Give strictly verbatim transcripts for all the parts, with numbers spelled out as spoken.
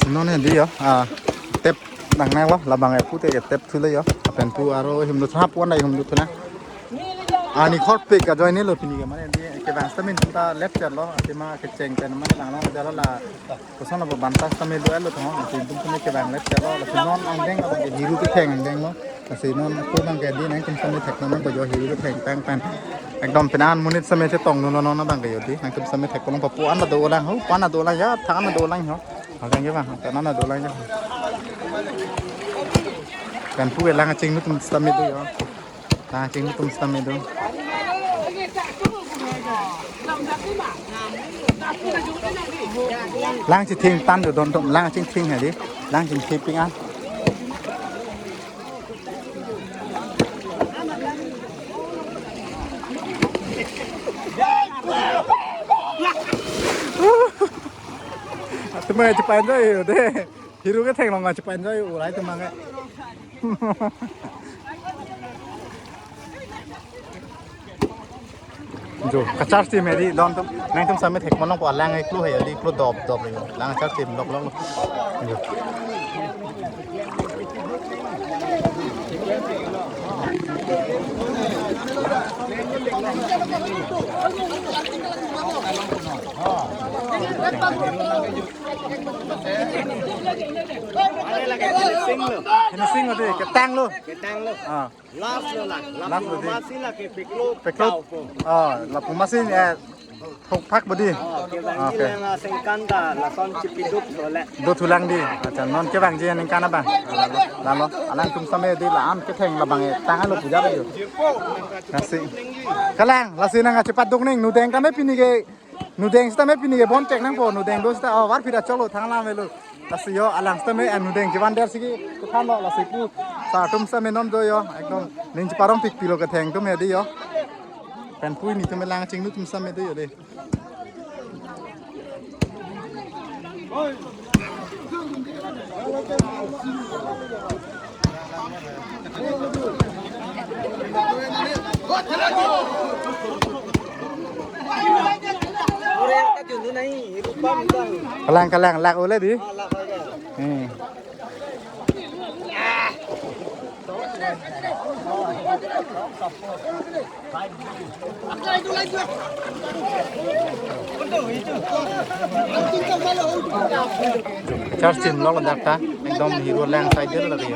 Non hedi yo, ah, tep nangnanglo, labang e pute ke tep thulo yo. Lapen pu aro himdo tha puan dai himdo thuna. Ani khor pik ajoine lo pini ke mane di kevang sitame ta let chetlo, athema kecheng pen mane langlo jalo la koson abo banta sitame lo elo thong, athema tum pini kevang let chetlo, la non angdeng abo ke hiru ketheng angdeng lo. Lasi non ako abang ke di nangtum sitame thek non ko jo hiru ketheng tang pen. Ekdom penan monit sitame chetong non non abang ke yo di. Nangtum sitame thek non papu an dolang ho, pan dolang ya, than dolang ho. Abang ke bang, penan dolang ya. Kan pu lang chinglu atum sitame do yo. Lang chinglu atum sitame do. Lang chithing tan do don dom lang chingthing hedi. Lang chingthing ping an. Athema chepanjoi de. Hiru ketheng along chepanjoi ulai athema ke. Jo, kacharchim hedi don atum, nangtum sitame thek non ko alang iklo hedi iklo dop dop lo. Lang charchim lok lok lo. Jo. Finishing lo de, ketang lo. Ketang lo. Ah. Last lo la. Last lo de. Lapu masi la kepiklo. Peklo. Taupo. Ah, lapu masi, eh, thokphak bodi. Oh, kevang, ah, okay. Lang asengkan ta lason chipiduk sole. Do thulang di. Acha, non kevangji aningkan abang. Lalo, lalo. Alangtum sitame di la-an ketheng labang e tanglo puja yo. Lasi. Kalang, lasi nangchepaduk ning nudeng tame pini ke. Nudeng sitame pini ke bon chek nangpo, nudeng do sita, oh, var phira cholo thang lam velo. Lasi yo, alang sitame, eh, nudeng chevan der sigi, kethan lo, lasi pu, sa atum sitame non do yo, ekdom, ning cheparong pikpilo ketheng atum hedi yo. Pen pu nelitum lang chinglu atum sitame do yo de. Kalang, kalang, lak ole di. Hmm. Charchim lo ladak ta, ekdom hiru lang side lo lagi.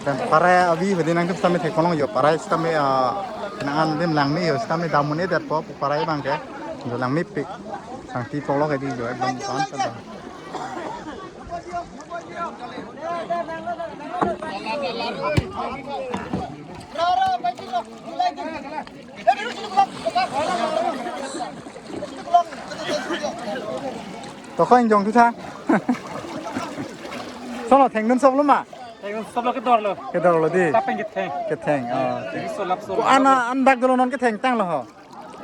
Pen parai avi hedi nangtum sitame thek ponlong yo, parai sitame, ah, nang an lim langme yo, sitame damun e det po, parai abang ke. Yo langmepik. Sangti tolok hedi yo, ekdom kan kan. Tokoi ingjong thu tha. Solo thengdun sop lo ma? Thengdun sop lo, kedor lo. Kedor lo di. Lapen ketheng. Ketheng. Oh, okay. Ini solap solap. Ko ana an dak dolo non ketheng tanglo ho.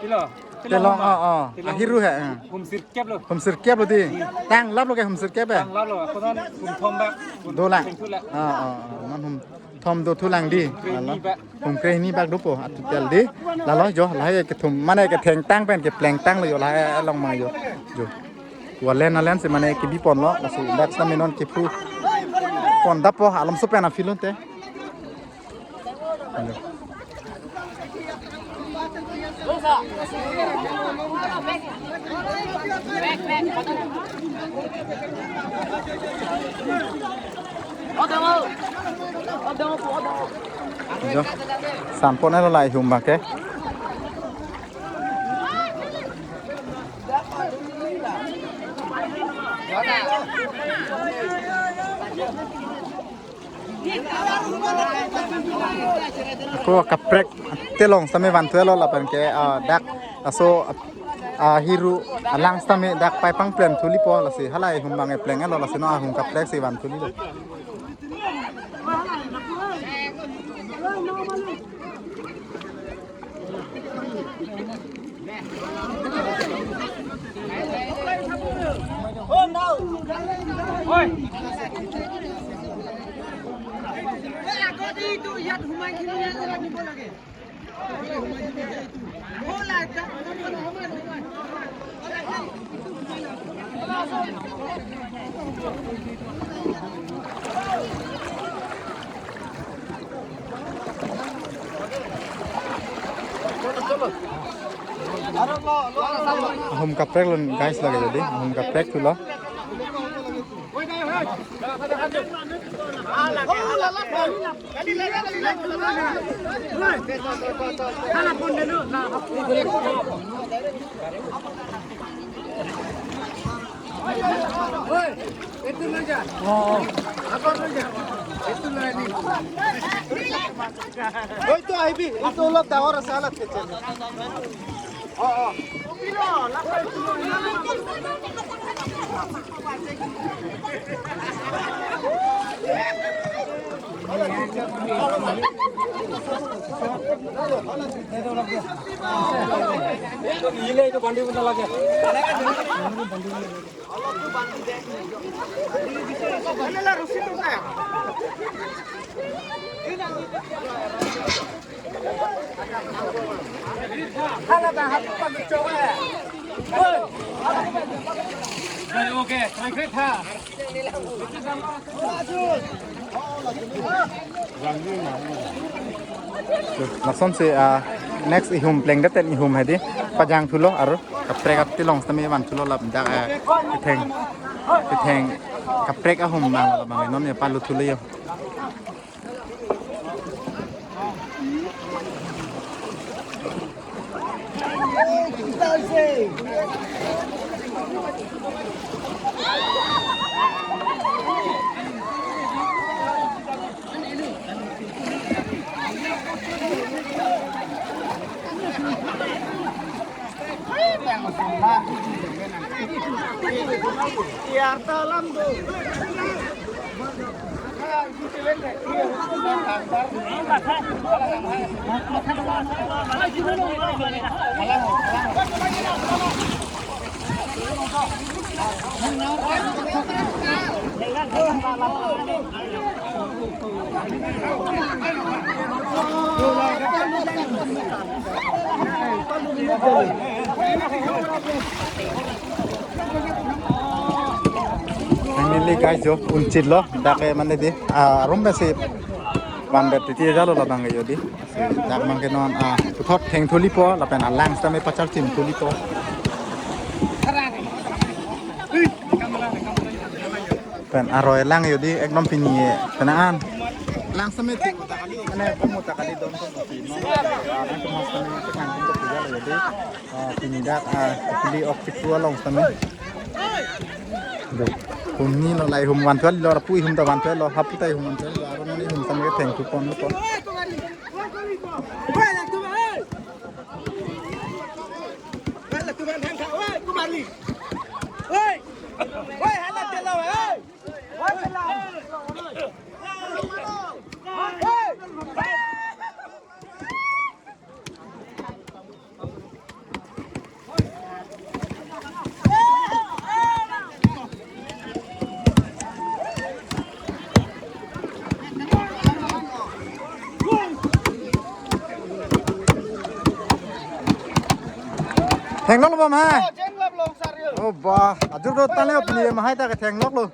Ilo. Telong, oh, oh. Telong. Ahiru he, eh. Hum sirkep lo. Hum sirkep lo di. Hmm. Tanglap lo ke hum sirkep e? Tanglap lo. Ako non hum thom ba. Dolang. Hum thom la. Oh, oh, oh. Non hum thom do thulang di. Hum kre hini ba. Lalo. Hum kre hini bak dopo atotal di. Lalo jo lahai kethum mane kethengtang pen keplengtang lo jo lahai along mang jo. Jo. Walen alen si mane kebi ponlo, lasi dak sitame non kephu pon dapo alomso pen aphi lo te. Alo. Jo, sanpon elo lahai hum abang ke. Ako kaprek telong sitame vanthuvelo lapen ke, ah, dak aso, ah, hiru alang sitame dak pai pangplen thulipo lasi halahei ahum bang epleng-etlo lasi non ahum kaprek si vanthulilo. Ahum kaprek lo guys, lake jodi ahum kaprek thulo. Oi, itu aja. Itu aja. Oi, itu ahibi. Itu ulot dawar salat kecil. Oh, oh. Lason si, ah, next ihum plengdet pen ihum hedi pajang thulo, aro kaprek ap telong sitame van thulo lap dak, ah, ketheng, ketheng kaprek ahum bang, bang non ya palu thulo yo. Finally guys, jo unchit lo, dak ke mane di, ah, arum besi van bet titi jalo labang ke jodi. Dak bang ke non, ah, puthot theng thulipo, lapen alang sitame pachar chim thulipo. Pen aroi lang jodi ekdom pini, pen an. Lang sitame thik ta kali, mane komo ta kali dom ko pini. Ang komo sitame tekan ko pini jodi. Ah, pini dak, ah, pili ok pitu along sitame. Do. Puni lo lahei hum van thulo, lapu ihum ta van thulo, hapu ta ihum van thulo, aron ni hum sitame theng thupon lo pon. Thenglok lo bang ha? Oh, jenglap long sar yo. Oh, bah, ajur do tale pini mahai ta ke thenglok lo.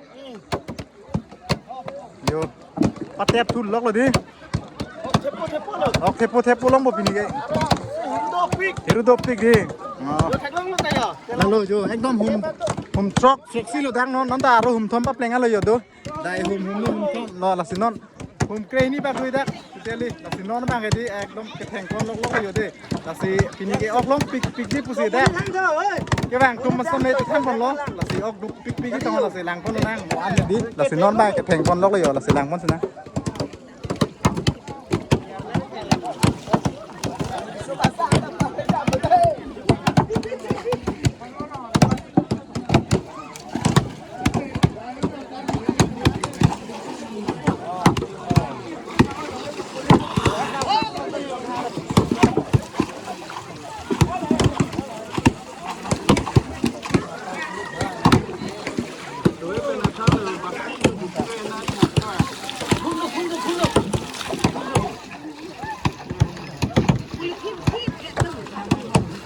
Yo. Patep thulok lo di. Thepo, thepo lo. Ok, thepo, thepo longpo pini ke. Hiru dopik. Hiru dopik di. Oh. Yo, theklong lo tayo. Lalo jo, ekdom hum, hum throk, throk si lo dak non, non ta aro hum thom papleng alo yo do. Lahei hum, hum lo hum thom lo lasi non. Hum kre hini bak lui dak. Totally, lasi non bang ke di ekdom ketheng kon lok lok yo de. Lasi pini ke ok long pik pik di pusi dak. Kevang atum masam le than pon lo. Lasi ok duk pik pik di tong lasi lang pon nang mo an di. Lasi non bang ketheng kon lok lo yo, lasi lang pon si nang.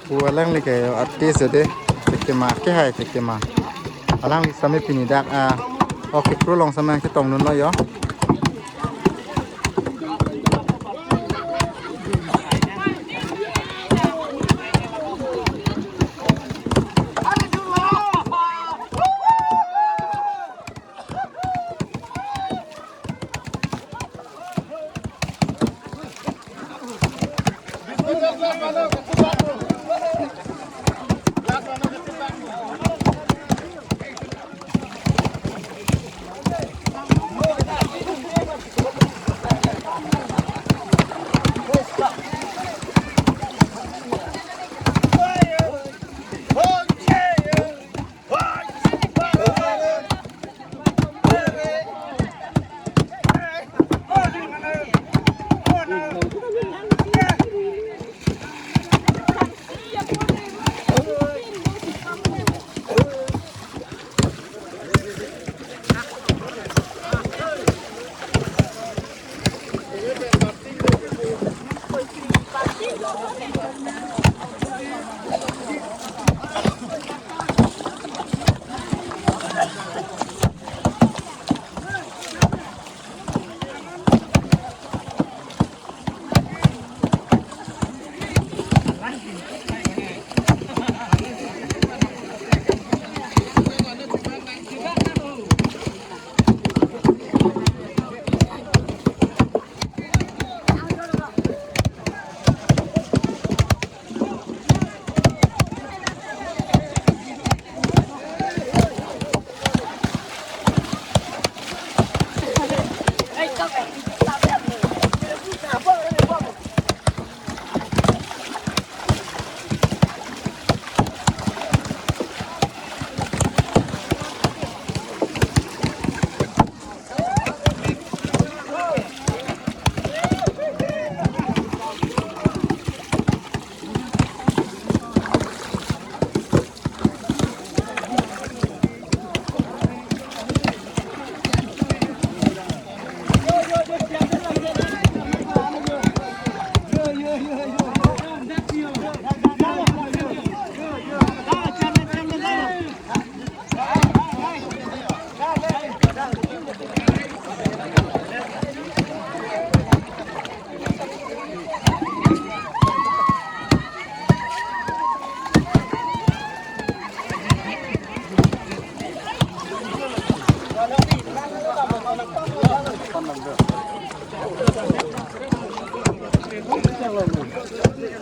Pu alangli ke artist ade, thekthema kehai thekthema. Alangli sitame pini dak, ah, okay, pro along sitame ketongdunlo jo.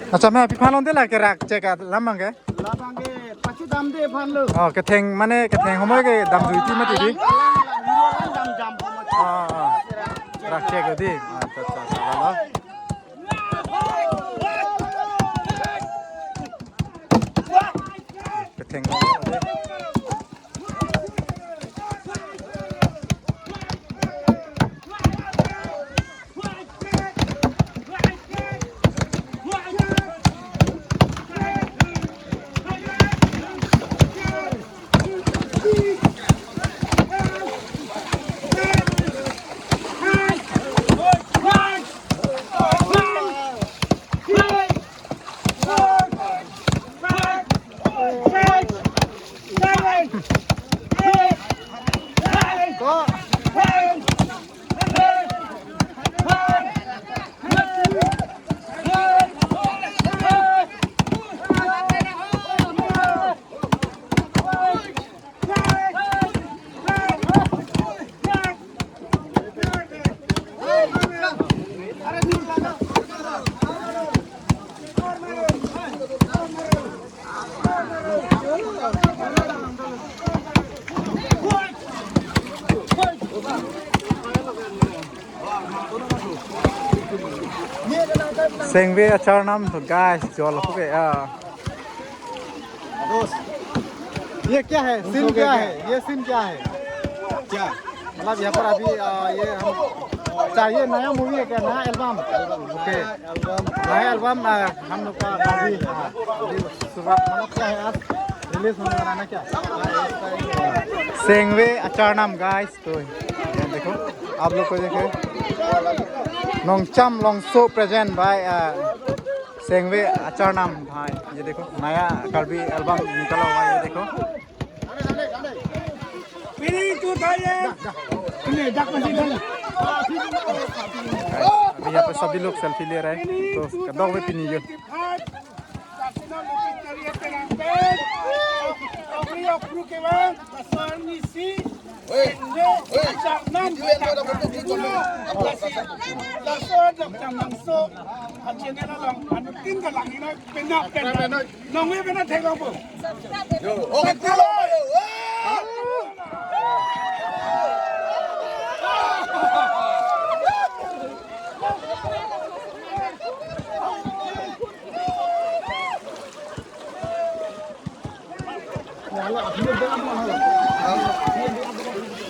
Accha, me aphi aphan lo de la kerak chek alam abang ke? Labang ke pachu damde aphan lo. Oh, ketheng mane ketheng homoi ke damjui ti mati di. Alang, alang, hero alang dam jam po mati. Ah, ah. Rak chek di. Accha, accha, accha, lalo. Ketheng. Sengve acharnam to guys, jol apuke, ah. दोस्त, ये क्या है? सीन क्या है? ये सीन क्या है? क्या? मतलब यहाँ पर अभी, आ, ये हम, अच्छा, ये नया मूवी है क्या? नया एल्बम? ओके। नया एल्बम, आ, हम लोग का मूवी, हाँ, अभी शुरुआत, मतलब क्या है आज? रिलीज होने वाला है ना क्या? Sengve acharnam, guys, तो ये देखो, आप लोग को देखो, Nongcham Longso present by, आ, चैंगवे आचार नाम भाई, ये देखो, नया करबी एल्बम निकला हुआ है, ये देखो। अभी यहाँ पे सभी लोग सेल्फी ले रहे हैं, तो कदों में पीनी जो। Laso Doctor Mangso, a channel along, anutin kalang ina, pena, pena. Nong we pena theklongpo. Yo, okay, pulo, yo, ah!